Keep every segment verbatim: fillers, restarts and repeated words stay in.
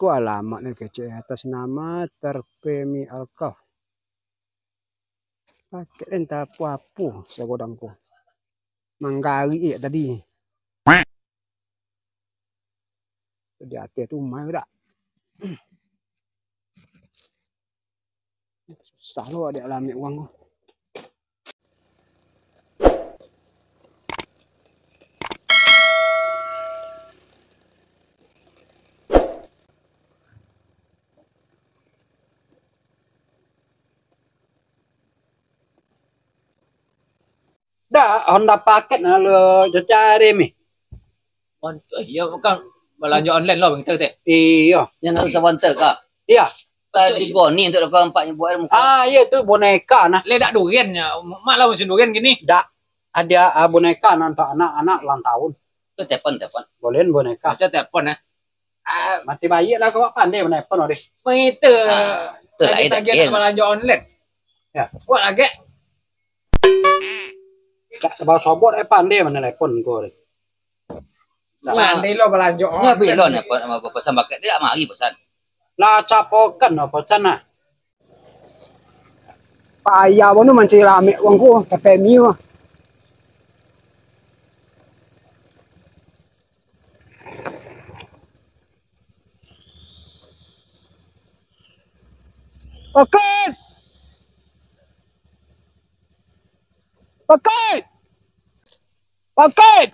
Iko alamat ni kecek, atas nama Terpemi Alkaf. Pakai entah apo-apo sagodang ko. Manggarik je tadi. Di ateh tu umah dak? Susah lo ado alamat urang ko. Dak, Honda paket nah lo cari mi. Mantap, iyo kan balanjo online lo kita teh. Iyo. Yang nak usah bantai ka? Iyo. Tadi goni untuk kau empat nyebuak muka. Ah, iyo tu boneka nah. Le dak durian ya. Mak lah musim durian gini. Dak, ada ah, boneka nah untuk anak-anak ulang tahun. Tu telepon, telepon. Boleh boneka. Baca telepon eh. Ah, mati baik lah kau pandai menelepon deh. Begitu. Ah, tu lain tagih-tagih dah nak balanjo online. Ya. Buat lagi. Tak tebal sobot eh pandai menelepon kau deh. Pandai lo balanjo online. Nggak bilo ni pesan paket dia mari pesan. Lah capokan lo pesan nah. Payah bano mancari lamek wang ko, tapi mi mah. Paket! Paket! Paket!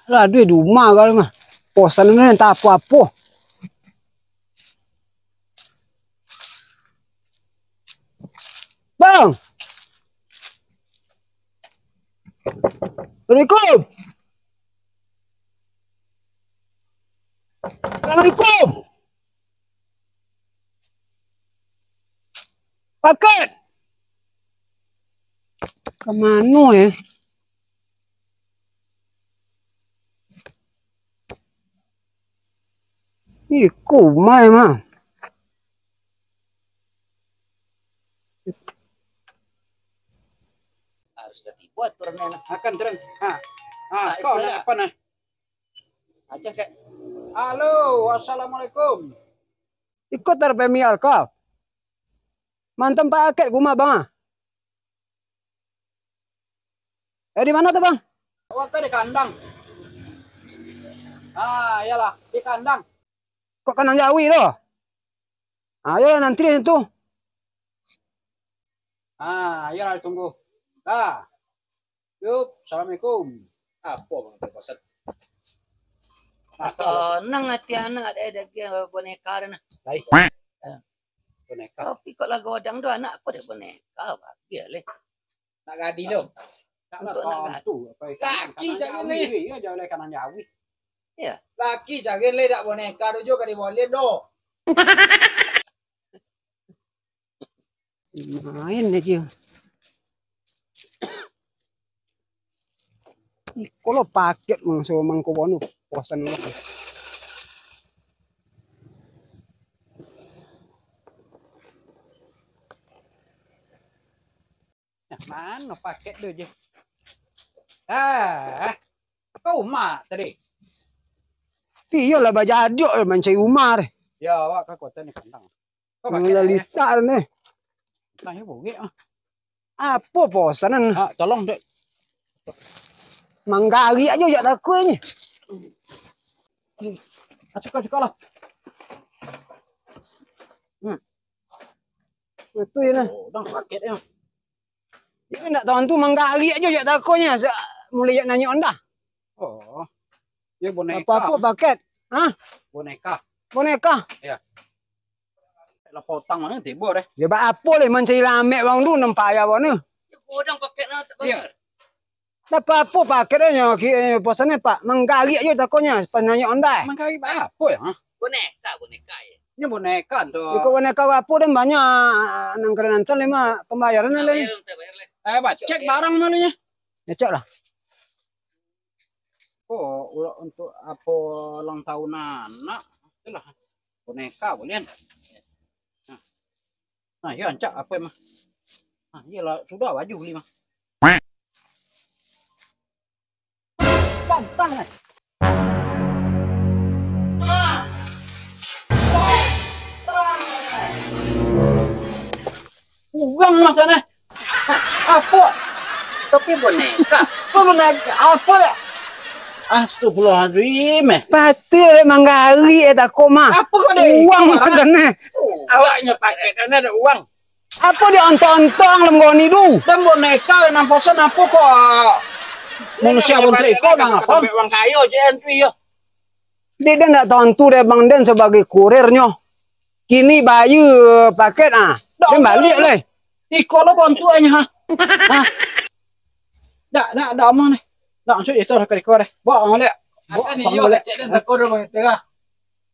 Lah, duit di rumah kali mah. Posan ni entah apo-apo. Bang! Assalamualaikum! Assalamualaikum! Paket! Ka mano, eh? Iko umah, mah. Harus dah tibo aturan ni. Akan turun. Ha. Ha, kau nak apa nah? Acah, Kak. Halo, assalamualaikum. Iko Terpemi Alkaf. Mantan paket ka rumah abang ah. Eh, di mano tu, Bang? Awak ka di kandang. Ah, iyolah, di kandang. Kok kandang jawi tu? Ah, iyolah, nanti di situ. Ah, iyolah, ditunggu. Dah. Yup, assalamualaikum. Apo, Bang, tu pasal? Sanang ati anak dek, dek boneka tu nah. Lai. Eh. Boneka. Tapi kok lah godang tu anak, apo dek boneka, bagilah. Nak gadi tu. Untuak nak gadi. Laki cari ni. Iyo, jauah lai kanan jauah. Iyo. Laki cari lai dak boneka tu jo ka diboleh do. Main aja. Iko lo paket mangso mangko bono, posan lo. Nah, mano paket tu je? Ah, kau rumah tadi? Iyolah, bajadiak mancari rumah deh. Ya, awak ka kota ni kandang. Kau pakai lah ya? Litak ni. Tanya bogek ah. Apo posanan? Ah, tolong dek. Manggarik aja jak takut ni. Ah, suka, suka lah. Hmm. Itu ya nah. Oh, dah paket ya. Jadi ndak tahu tu manggarik aja jak takonyo, sa-, mulai jak nanyo dah. Oh. Ya boneka. Apa-apa paket? Hah? Boneka. Boneka? Ya. Lah potang mana tibo deh. Ya ba apo leh mancari lamek bang tu nampak ya bang tu. Ya godang paket nah tak bayar. Ndak apa-apa paket nyo ki, eh, posannya Pak, manggarik aja takonyo pas nanyo dah. Manggarik ba apo ya? Hah? Boneka, boneka ya. Ini boneka tu. Iko boneka apo dan banyak nang kena nonton lima pembayaran lah. Bayar, bayar lah. Eh, ba cek barang malunya. Ya cek lah. Oh, ulo-, untuk apo ulang tahun anak? Itulah. Boneka bulian. Nah. Nah, iyo, ancak apo mah. Nah, iyolah, sudah baju beli mah. Pantang, eh. Urang mah sana. Apo? Tapi boneka. Apo boneka? Apo lah? Astagfirullahaladzim, eh. Patuik dek manggarik, eh, tako mah. Apo kau dek? Uang mah sana. Awaknyo pakai sana ada uang. Apo diontok-ontok ang lam goni tu? Dan boneka dan nan posan apo kok? Manusia bontu iko nang apo? Uang kayo je tu iyo. Dek den ndak tantu dek Bang Den sabagai kurirnyo. Kini bayia paket ah. Den baliak lai. Iko lo bontu anyo ha. Ha. Dak, dak, dak aman ni. Dak masuk itu dah ka iko deh. Bawa baliak. Bawa baliak.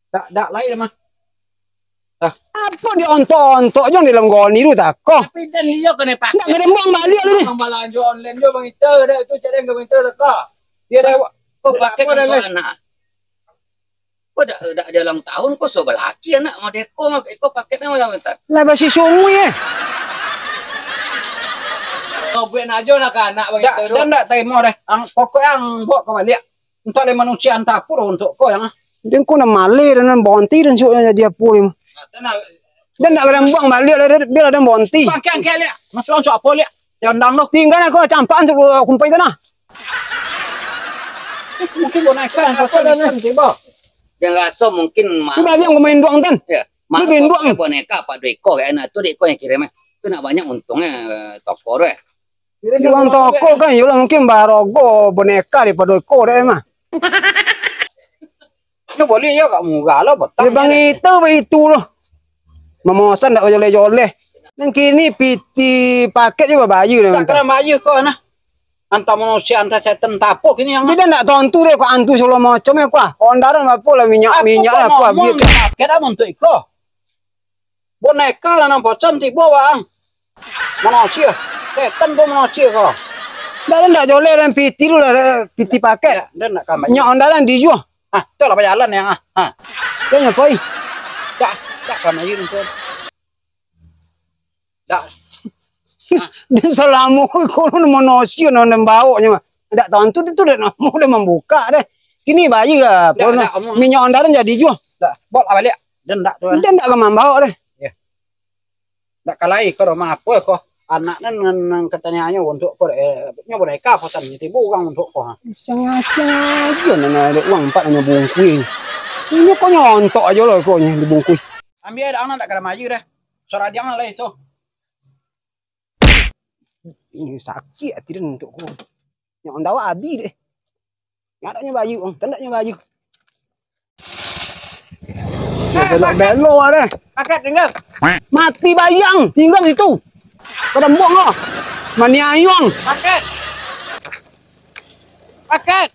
Dak, dak lai dah mah. Apo diontok-ontok jo di dalam goni tu tako? Tapi den iyo kena pakai. Ndak kena buang baliak lai ni. Bang balanjo online jo Bang Ito dah tu cak den ka Bang Ito tako. Iyo dah. Kok pakai dah anak? Kok dak, dak ada ulang tahun, kok so balaki anak modeko, iko paketnyo macam tu. Lah basi sungui eh. Kau buat najo lah ka anak Bang Ito tu. Dak, dak tarimo deh. Ang pokok ang bawa ka baliak. Entah dari manusia, entah apo doh untuak ko yang ah. Dia ko nak malih dan bonti dan suruh jadi apo ni. Dan nak kadang buang baliak lah, biar ada bonti. Pakai angkat liak. Masuk masuk apo liak? Tendang tu. Tinggal aku campakan tu kumpai tanah. Mungkin boneka yang kau lisan tiba. Yang raso mungkin ma- Ni baliak aku main duang tan. Ya. Ni main duang. Boneka apa dua ekor kayak anak tu dua ekor yang kirim eh. Tu nak banyak untungnya toko tu eh. Urang toko kan, iyolah mungkin barogo boneka daripado iko dek mah. Yo boleh yo, agak murah lo, batang. Yo bang itu, baitu lo. Mamosan dak joleh-joleh. Nan kini piti paket jo babayia dah. Tak kena bayia ko nah. Antah manusia, antah setan, antah apo kini yang. Dia dak tantu deh ko antu segala macam eh ko. Ondaran apo lah minyak, minyak lah apo habis. Paket apo untuk iko? Boneka lah nan posan tibo waang. Manusia. Setan ko manusia ko. Ndak, ndak joleh dan piti tu lah, piti paket. Ndak, ndak kamai. Nyak ondaran dijua. Ah, tu lah bajalan yang ah. Ha. Dia nyapoi. Dak, dak kamai tu. Dak. Dia salamo ko lu manusia nan bawa nyo. Dak tantu tu dak namo dah mambuka deh. Kini bayia lah. Dak, dak, minyak ondaran jadi jua. Dak, bawa baliak. Dan dak tu. Dan dak ka mambawa deh. Ya. Dak kalai ko rumah apo ko. Anak nan, nan, nan katanyo untuak ko, eh, nyo boneka pasan tibo urang untuak ko ha. Siang-siang ajo nan ado uang empat nyo bungkui. Inyo ko nyontok ajo lo ko nyo dibungkui. Ambiak dak anak dak ka lamari dah. Soradiang lah itu. Ini sakik ati den untuak ko. Nyak ondawak abih deh. Nyak dak nyo bayu, oh, tandak nyo bayu. Belok-belok ah deh. Paket tinggal. Mati bayang, tinggal situ. Kada buang ah. Maniayuang. Paket. Paket.